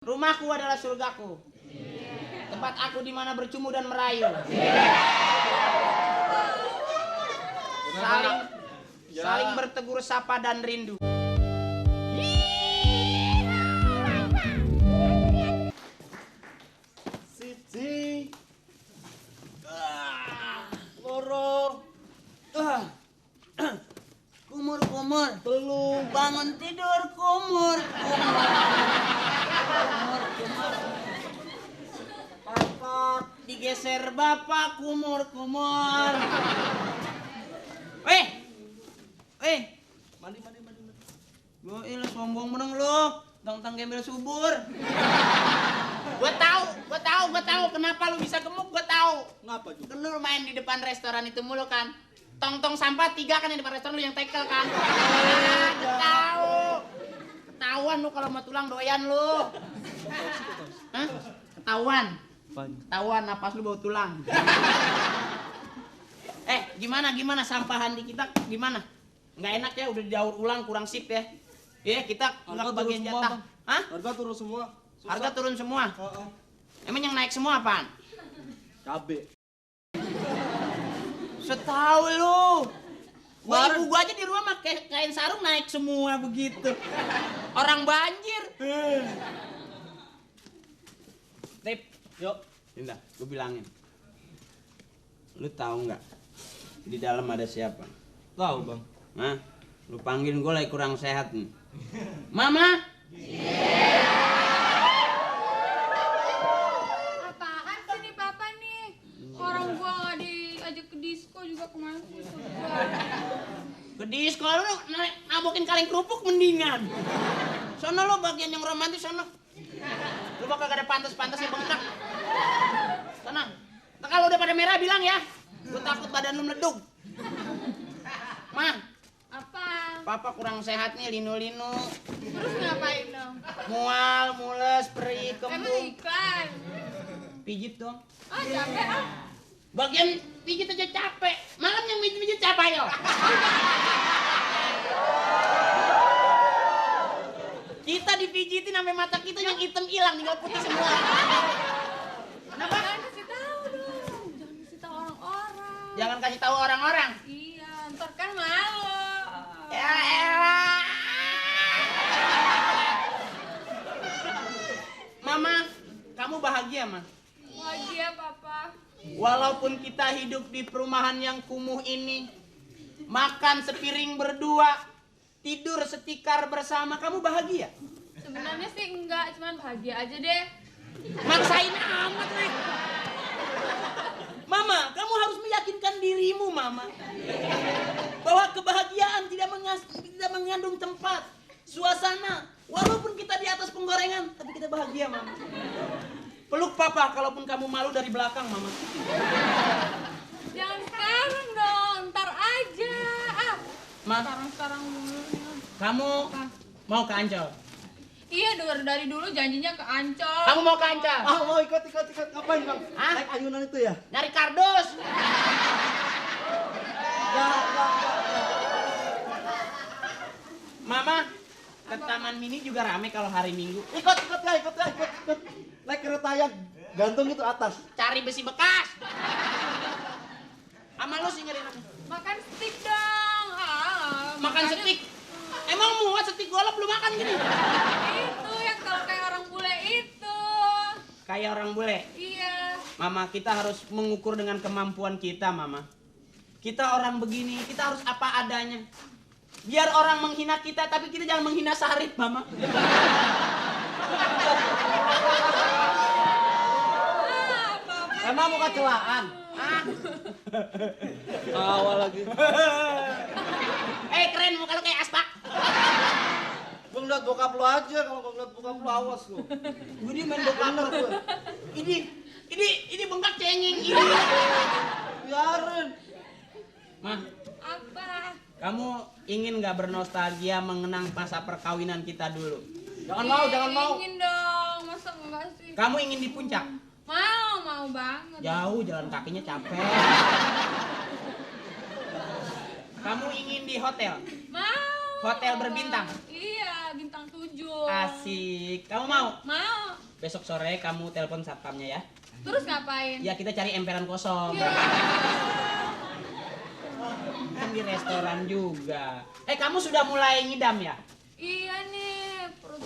Rumahku adalah surgaku. Tempat aku di mana bercumbu dan merayu. Saling bertegur sapa dan rindu. Siji. Loro. Kumur. Telu. Bangun tidur kumur. Papat. Digeser bapak kumur. Mandi. Gua sombong meneng lo. Tang gembel subur. Gua tahu kenapa lu bisa gemuk, gua tahu. Ngapa juga? Lu main di depan restoran itu mulu kan. Tong sampah 3 kan di depan restoran lu yang tackle kan. Tahu. Ketahuan lu kalau mau tulang doyan lu. Hah? Ketahuan napas lu bau tulang. Gimana sampahan di kita gimana? Nggak enak ya, udah didaur ulang, kurang sip ya. Ya, kita nggak kebagian jatah. Hah? Harga turun semua. Susah. Harga turun semua? Emang yang naik semua apaan? Cabe. Setahu lu. Ibu gua aja di rumah pakai kain sarung naik semua begitu. Orang banjir. Tip, Yuk. Indah, gua bilangin. Lu tahu nggak? Di dalam ada siapa? Tahu, Bang. Hah? Lu panggil gua lagi kurang sehat nih. Mama? Apaan sih nih papa nih? Orang gua nggak diajak ke disco juga kemana sih? Ke disco lu nabokin kaleng kerupuk mendingan. Sono lu bagian yang romantis sono. Lu bakal gak ada pantas-pantasnya bengkak. Sono. Nah, kalau udah pada merah bilang ya. Gua takut badan lu meleduk. Mah, Apa? papa kurang sehat nih, linu-linu. Terus ngapain dong? Mual, mules, perih, Emang kembung. iklan? Pijit dong. Ah capek ah. Bagian pijit aja capek. Malam yang pijit siapa yo? Kita dipijitin sampai mata kita yang hitam hilang, tinggal putih semua. Kenapa? Jangan kasih tahu dong. Jangan kasih tahu orang-orang. Jangan kasih tahu orang-orang. Iya, ntar kan malu. Ya elah. Mama, kamu bahagia, Ma? Bahagia papa. Walaupun kita hidup di perumahan yang kumuh ini, makan sepiring berdua, tidur setikar bersama, kamu bahagia? Sebenarnya sih enggak, cuman bahagia aja deh. Maksain amat, Nek. Mama, kamu harus meyakinkan dirimu, Mama. Bahwa kebahagiaan tidak mengandung tempat, suasana. Walaupun kita di atas penggorengan, tapi kita bahagia, Mama. Peluk Papa, kalaupun kamu malu dari belakang, Mama. Jangan sekarang dong, ntar aja. Ah, Ma, sekarang dulu nih. kamu mau ke Ancol? Iya, dari dulu janjinya ke Ancol. Kamu mau ke Ancol? Ah, mau ikut. Ngapain, Bang? Hah? Naik ayunan itu ya? Nyari kardus. Ya. Mama, ke Taman Mini juga rame kalau hari Minggu. Ikut. Naik kereta yang gantung itu atas. Cari besi bekas. Sama lu sih nyari apa? Makan steak dong. Makan Makanya steak. Emang muat steak golap belum makan gini? Itu yang kalau kayak orang bule itu. Kayak orang bule. Iya. Mama, kita harus mengukur dengan kemampuan kita, Mama. Kita orang begini, kita harus apa adanya. Biar orang menghina kita, tapi kita jangan menghina Sarip, Mama. Emang mau kecelaan? Ah. Awal lagi. Keren muka lu kayak aspak. Gua ngeliat bokap lu aja, kalau gua ngeliat bokap lu awas lu. Gue dia main bokap. Bener gue. Ini bengkak cengeng ini. Biarin. Ma, Apa? kamu ingin nggak bernostalgia mengenang masa perkawinan kita dulu? Jangan mau. Ingin dong, masa enggak sih? Kamu ingin di puncak? Mau banget. Jauh, jalan kakinya capek. Kamu ingin di hotel? Mau. Hotel berbintang? Iya, bintang 7 setuju. Asik. Kamu mau? Mau. Besok sore kamu telepon satpamnya ya. Terus ngapain? Ya kita cari emperan kosong. Ya. Kan di restoran juga. Kamu sudah mulai ngidam ya? Iya nih, perut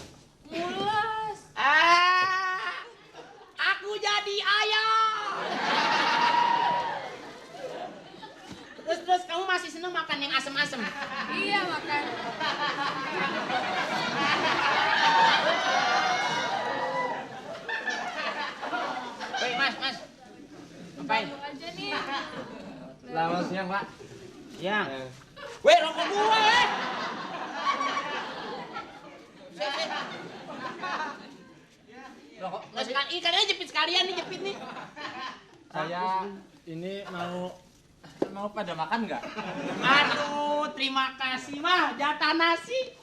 mulas. Aku jadi ayam. Terus kamu masih seneng makan yang asem-asem? Iya, makan. Woi, Mas. Ngapain? Masuk aja nih. Selamat siang, Pak. Siang. Weh, rokok gua, eh. Sip. Rokok. Nggak sekali, ikannya jepit sekalian nih, jepit nih. Saya ini mau pada makan nggak? Aduh, terima kasih mah, jatah nasi.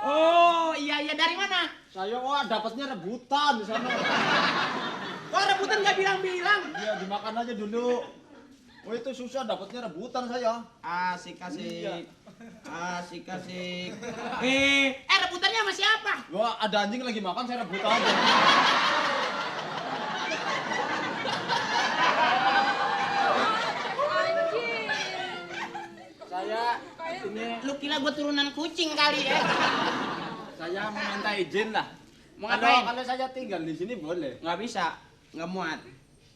Oh, iya, dari mana? Saya dapatnya rebutan di sana. Kok rebutan nggak bilang-bilang? Iya, dimakan aja dulu. Oh itu susah dapatnya rebutan saya. Asik. Iya. Asik. Rebutannya sama siapa? Wah ada anjing lagi makan saya rebut aja. Anjing. Saya ini Lu kira gua turunan kucing kali ya? saya mau minta izin lah. Mau ngapain? Kalau saya tinggal di sini boleh? Nggak bisa, nggak muat.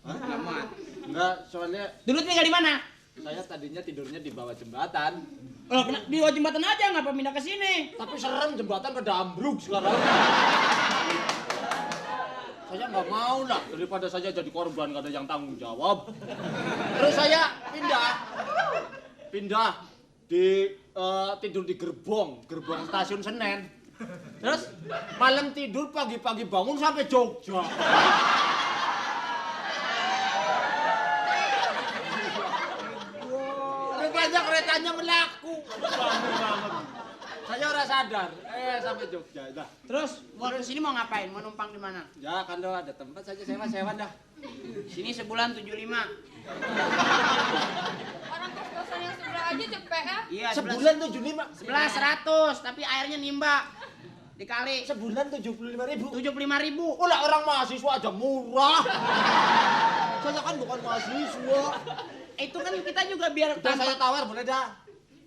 Nggak muat. Enggak, soalnya Dulu tinggal di mana? saya tadinya tidurnya di bawah jembatan. Oh, di bawah jembatan aja, ngapa pindah ke sini? Tapi serem jembatan pada ambruk sekarang. Saya nggak mau lah daripada saya jadi korban nggak ada yang tanggung jawab. Terus saya pindah di tidur di gerbong stasiun Senen. Terus Malam tidur pagi-pagi bangun sampai Jogja. Rupanya keretanya melaku. Banget. Saya ora sadar. Sampai Jogja dah. Terus mau ke sini mau ngapain? Mau numpang di mana? Ya kan do ada tempat saja sewa dah. Sini sebulan 75. Orang kos-kosan yang sebelah aja cepet ya. Iya, Sebulan 75. 11 100, tapi airnya nimba. Dikali Sebulan 75.000. 75.000. Oh lah orang mahasiswa aja murah. Saya kan bukan mahasiswa. Itu kan kita juga biar Udah saya tawar boleh dah.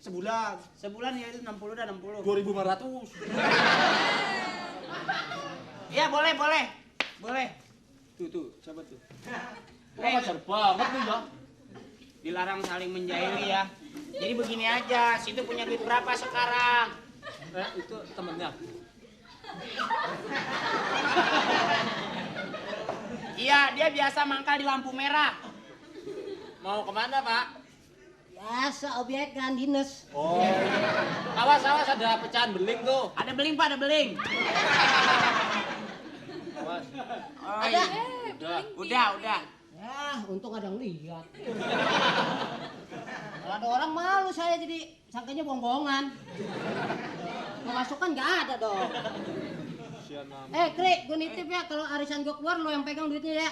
Sebulan sebulan ya itu 60 dah 60. 2.500. Iya, boleh. Tuh, siapa tuh? Eh, Wajar banget nih ya. dilarang saling menjahili ya. Jadi begini aja, situ punya duit berapa sekarang? Itu temennya. Iya, dia biasa mangkal di lampu merah. Mau kemana Pak? Biasa objek kan dinas. Oh, awas ada pecahan beling tuh. Ada beling Pak, ada beling. Awas. Oh, Ada. iya. Udah. Ya, untung ada yang lihat. Kalau ada orang malu saya jadi sangkanya bohong-bohongan. Pemasukan nggak ada dong. Krik, gue nitip ya kalau arisan gue keluar lo yang pegang duitnya ya.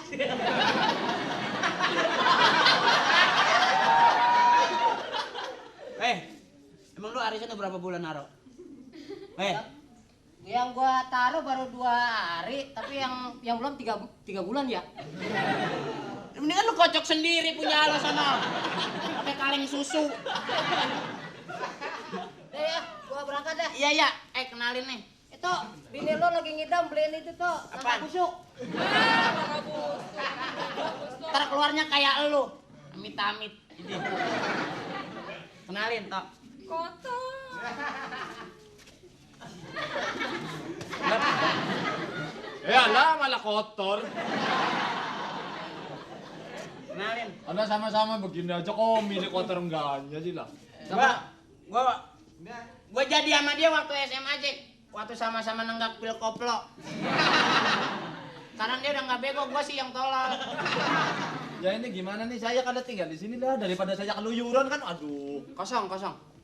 Emang lu arisan udah berapa bulan naro? Yang gua taruh baru 2 hari, tapi yang belum 3 bulan ya. Mendingan lu kocok sendiri punya lo sana. Pakai kaleng susu. Ya, gua berangkat dah. Iya. Kenalin nih. Itu bini lo lagi ngidam beliin itu tuh, Apaan? nangka busuk. Ntar keluarnya kayak lu. Amit-amit. Kenalin, Tok. Kotor. Lah malah kotor. Kenalin. Anda sama-sama begini aja kok milih kotor enggaknya sih lah. Gua jadi sama dia waktu SMA aja. Waktu sama-sama nenggak pil koplo. Karena dia udah nggak bego, gua sih yang tolol. Ya ini gimana nih saya kalau tinggal di sini lah daripada saya keluyuran kan aduh. Kosong.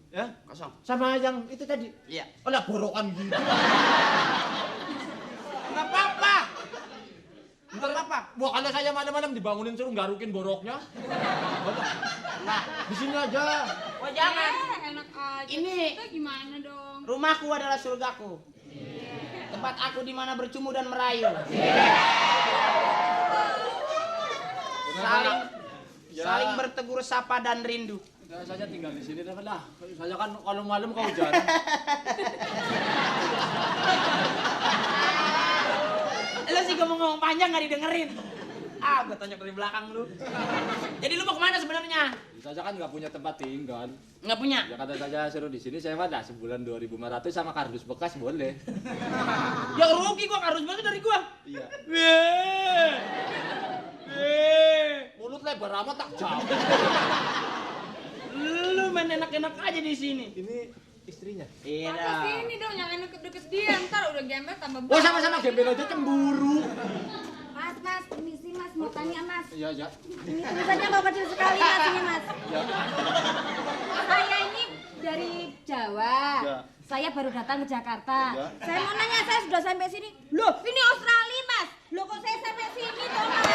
Ya, Kosong. sama yang itu tadi. Iya. Lah borokan gitu. Nggak apa-apa. Wah kalau saya malam-malam dibangunin suruh garukin boroknya. Nah, Di sini aja. oh jangan. Enak aja. Ini. Kita gimana dong? Rumahku adalah surgaku. Tempat aku di mana bercumbu dan merayu. Saling Ya. saling bertegur sapa dan rindu. Udah saja tinggal di sini dah lah. Saya kan kalau malam kau hujan. Lu sih ngomong panjang nggak didengerin. Ah, gue tonjok dari belakang lu. Jadi lu mau kemana sebenarnya? Saya kan nggak punya tempat tinggal. Nggak punya? Ya kata saja suruh di sini saya mah dah sebulan 2.500 sama kardus bekas boleh. Ya rugi gua harus banget dari gua. Iya. Mulut lebar amat tak jauh. Lu main enak-enak aja di sini. Ini istrinya. Iya. Masa sini dong, jangan deket-deket dia, ntar udah gembel tambah Oh sama-sama gembel aja cemburu. Mas, permisi mas, mau tanya mas. Iya ya. Ini tulisannya mau kecil sekali mas, ini mas. Ya. Saya ini dari Jawa. Ya. Saya baru datang ke Jakarta. Ya. Saya mau nanya, saya sudah sampai sini. Loh, ini Australia mas. Loh kok saya sampai sini toh mas?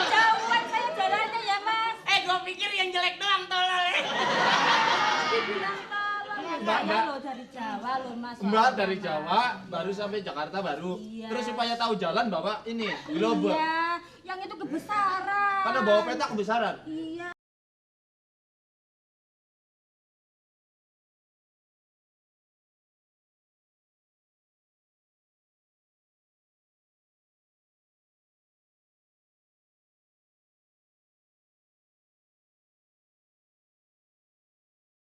Kejauhan saya jalannya ya mas. Gua pikir yang jelek doang tolol ya. Dibilang tolong. Mbak. Saya loh dari Jawa loh mas. Mbak dari Jawa baru sampai Jakarta baru. Iya. Terus supaya tahu jalan Bapak ini global. Iya, yang itu kebesaran. Pada bawa peta kebesaran. Iya.